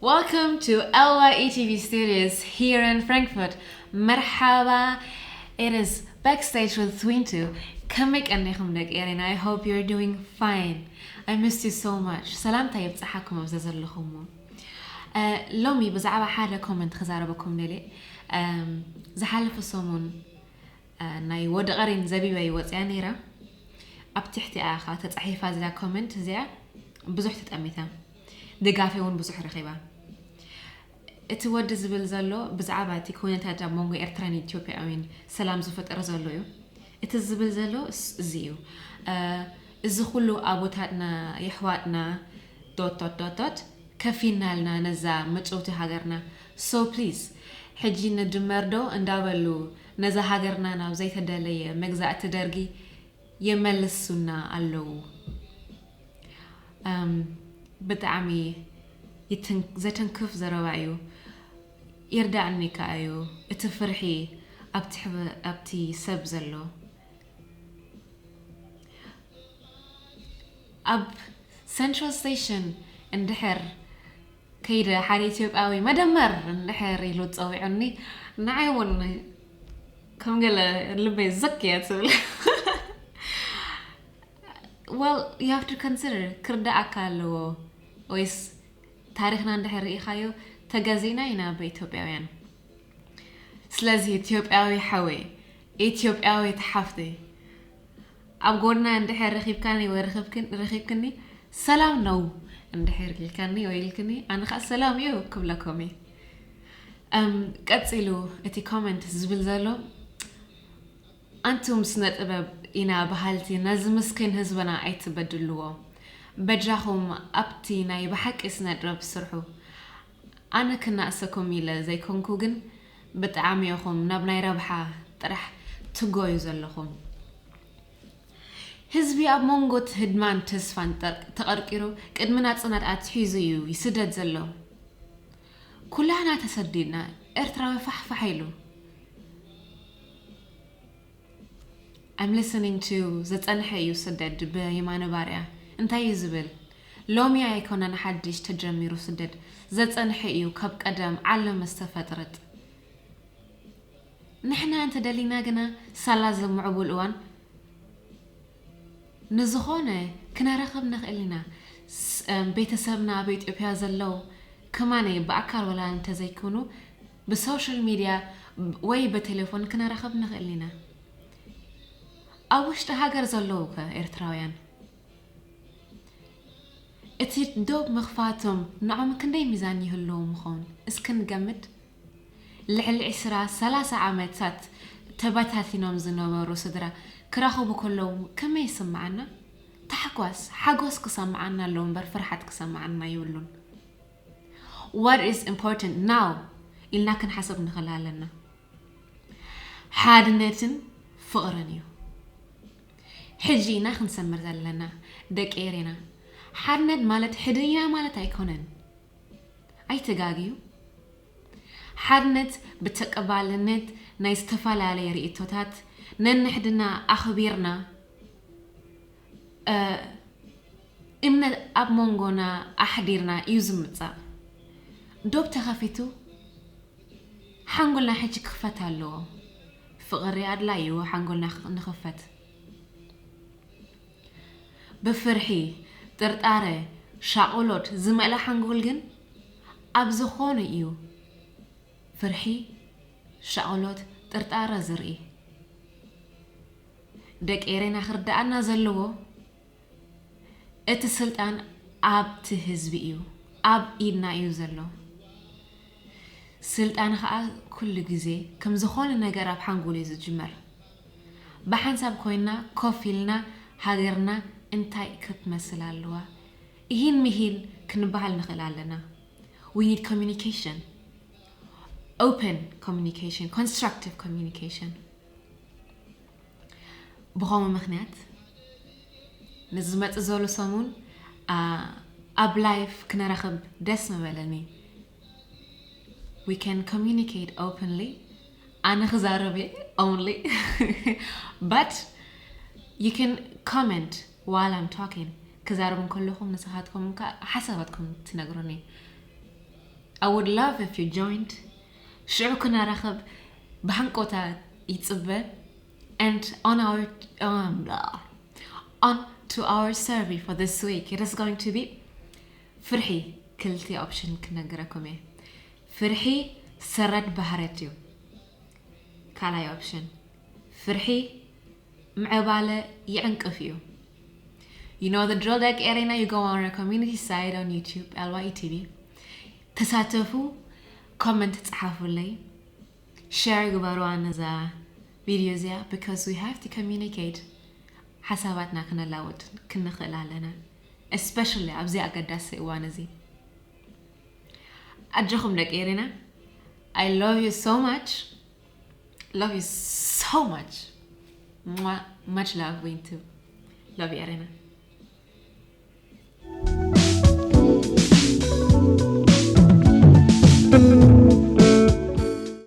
Welcome to L Y E T V Studios here in Frankfurt. مرحبا. It is backstage with Twinto. ከመይ ቀኒኹም ደቂ ኤሬና? I hope you're doing fine. I missed you so much. ሰላምታ ይብጻሓኩም ኣብዛ ዘለኹሞ። ሎሚ ብዛዕባ ሓደ ኮመንት ክዛረበኩም ደልየ። ዝሓለፈ ሰሙን ናይ ወዲ ቀሪን ዘቢበይ ወፅያ ነይራ። ኣብ ትሕቲኣ ከዓ ተፃሒፋ እዚኣ ኮመንት እዚኣ ብዙሕ ተጠሚታ፣ ድጋፌ እውን ብዙሕ ረኺባ። እቲ ወዲ ዝብል ዘሎ ብዛዕባ እቲ ኩነታት ኣብ መንጎ ኤርትራን ኢትዮጵያውያን ሰላም ዝፈጠረ ዘሎ እዩ። እቲ ዝብል ዘሎ እስ- እዚ እዩ። እዚ ኩሉ ኣቦታትና የሕዋትና ዶት ዶት ዶት ዶት ከፊናልና ነዛ ምጭውቲ ሃገርና። So please ሕጂ ንድመር ዶ እንዳበሉ ነዛ ሃገርና ናብ ዘይተደለየ መግዛእቲ ደርጊ የመልሱና ኣለዉ። ብጣዕሚ ዘተንክፍ ዘረባ እዩ። ይርዳእኒ ከኣ እዩ እቲ ፍርሒ ኣብቲ ሰብ ዘሎ። ኣብ ሰንትራል ስቴሽን እንድሕር ከይደ ሓደ ኢትዮጵያዊ መደመር እንድሕር ኢሉ ፀዊዑኒ፣ ንዓይ እውን ከም ገለ ልበይ ዘክ እያ ትብል። Well, you have to consider ክርዳእካ ኣለዎ። ወይስ ታሪኽና እንድሕር ርኢኻዮ ተገዚእና ኢና ብኢትዮጵያውያን። ስለዚ ኢትዮጵያዊ ሓወይ፣ ኢትዮጵያዊት ሓፍተይ፣ ኣብ ጎና እንድሕር ረኺብካኒ ወይ ረኺብክን- ረኺብክኒ ሰላም ነው እንድሕር ኢልካኒ ወይ ኢልክኒ፣ ኣነ ከዓ ሰላም እዩ ክብለኩም እየ። ቀፂሉ እቲ ኮመንት ዝብል ዘሎ፣ ኣንቱም ስነ ጥበብ ኢና በሃልቲ ነዚ ምስኪን ህዝብና ኣይትበድልዎ። በጃኹም ኣብቲ ናይ ብሓቂ ስነ ጥበብ ስርሑ። ኣነ ክናእሰኩም ኢለ ዘይኮንኩ ግን ብጣዕሚ ኢኹም ናብ ናይ ረብሓ ጥራሕ ትጎዩ ዘለኹም። ህዝቢ ኣብ መንጎ ህድማን ተስፋን ጠር- ተቐርቂሩ ቅድሚ ናጽነት ኣትሒዙ እዩ ይስደድ ዘሎ። ኩላህና ተሰዲድና፣ ኤርትራዊ ፋሕፋሕ ኢሉ። I'm listening to ዘጸንሐ እዩ ስደድ ብየማነ ባርያ። እንታይ እዩ ዝብል? ሎሚ ኣይኮነን ሓድሽ ተጀሚሩ ስደድ። ዘጸንሐ እዩ ካብ ቀደም ዓለም ዝተፈጥረት። ንሕና እንተደሊና ግና ሳላ ዘምዕቡል እዋን ንዝኾነ ክነረኽብ ንኽእል ኢና። ስ- እም፣ ቤተሰብና ኣብ ኢትዮጵያ ዘለዉ ከማነይ ብኣካል ወላ እንተዘይኮኑ ብሶሻል ሚድያ ወይ ብቴሌፎን ክነረኽብ ንኽእል ኢና። ኣብ ውሽጢ ሃገር ዘለዉ ከ ኤርትራውያን እቲ ዶብ ምኽፋቶም ንዖም ክንደይ ሚዛን ይህልዎም ምኸውን እስኪ ንገምት? ልዕሊ ዕስራ ሰላሳ ዓመታት ተበታቲኖም ዝነበሩ ስድራ ክራኸቡ ከለዉ ከመይ ይስምዓና? ታሕጓስ፣ ሓጎስ ክሰምዓና ኣለዎ እምበር ፍርሓት ክሰምዓና የብሉን። What is important now ኢልና ክንሓስብ ንኽእል ኣለና። ሓድነትን ፍቕርን እዩ። ሕጂ ኢና ክንሰምር ዘለና ደቂ ኤሬና። ሓድነት ማለት ሕድር ኢና ማለት ኣይኮነን። ኣይተጋግዩ። ሓድነት ብተቀባልነት ናይ ዝተፈላለየ ርእይቶታት ነንሕድና ኣኽቢርና እምነት ኣብ መንጎና ኣሕዲርና እዩ ዝምጻእ። ዶብ ተኸፊቱ ሓንጎልና ሕጂ ክኽፈት ኣለዎ። ፍቕሪ ኣድላይ እዩ ሓንጎልና ንኽፈት። ብፍርሒ፣ ጥርጣረ፣ ሻቕሎት ዝመልኣ ሓንጎል ግን ኣብ ዝኾነ እዩ ፍርሒ፣ ሻቕሎት፣ ጥርጣረ ዝርኢ። ደቂ ኤሬና ክርዳኣና ዘለዎ እቲ ስልጣን ኣብቲ ህዝቢ እዩ፣ ኣብ ኢድና እዩ ዘሎ። ስልጣን ኸኣ ኩሉ ግዜ ከም ዝኾነ ነገር ኣብ ሓንጎል እዩ ዝጅመር። ብሓንሳብ ኮይንና ኮፍ ኢልና ሃገርና እንታይ ክትመስል ኣለዋ ኢሂን ምሂን ክንበሃል ንኽእል ኣለና። We need communication, open communication, constructive communication. ብኸምኡ ምኽንያት ንዝመጽእ ዘሎ ሰሙን ኣብ ላይፍ ክነራኸብ ደስ ምበለኒ። We can communicate openly. ኣነ ክዛረብ እየ only. But you can comment while I'm talking. ክዛረብ እንከለኹም ንስኻትኩም ከ ሓሳባትኩም ትነግሩኒ። I would love if you joined. ሽዑ ክነራኸብ ብሃንቆታ ይጽበ። And on our um, on to our survey for this week. It is going to be ፍርሒ። ክልተ ኦፕሽን ክነገረኩም እየ። ፍርሒ ሰራድ ባህረት እዩ። ካልኣይ ኦፕሽን ፍርሒ ምዕባለ ይዕንቅፍ እዩ። You know the drill, ደቂ ኤሬና። You go on our community site on YouTube, L Y E T V. ተሳተፉ፣ ኮመንት ጸሓፉለይ፣ ሸር ግበሩዋ ነዛ ቪድዮ እዚኣ፣ because we have to communicate። ሓሳባትና ክነላውጥ ክንኽእል ኣለና፣ especially ኣብዚ ኣገዳሲ እዋን እዚ። ኣጆኹም ደቂ ኤሬና። I love you so much. Love you so much. Mwah. Much love, Wintu. Love you, ኤሬና።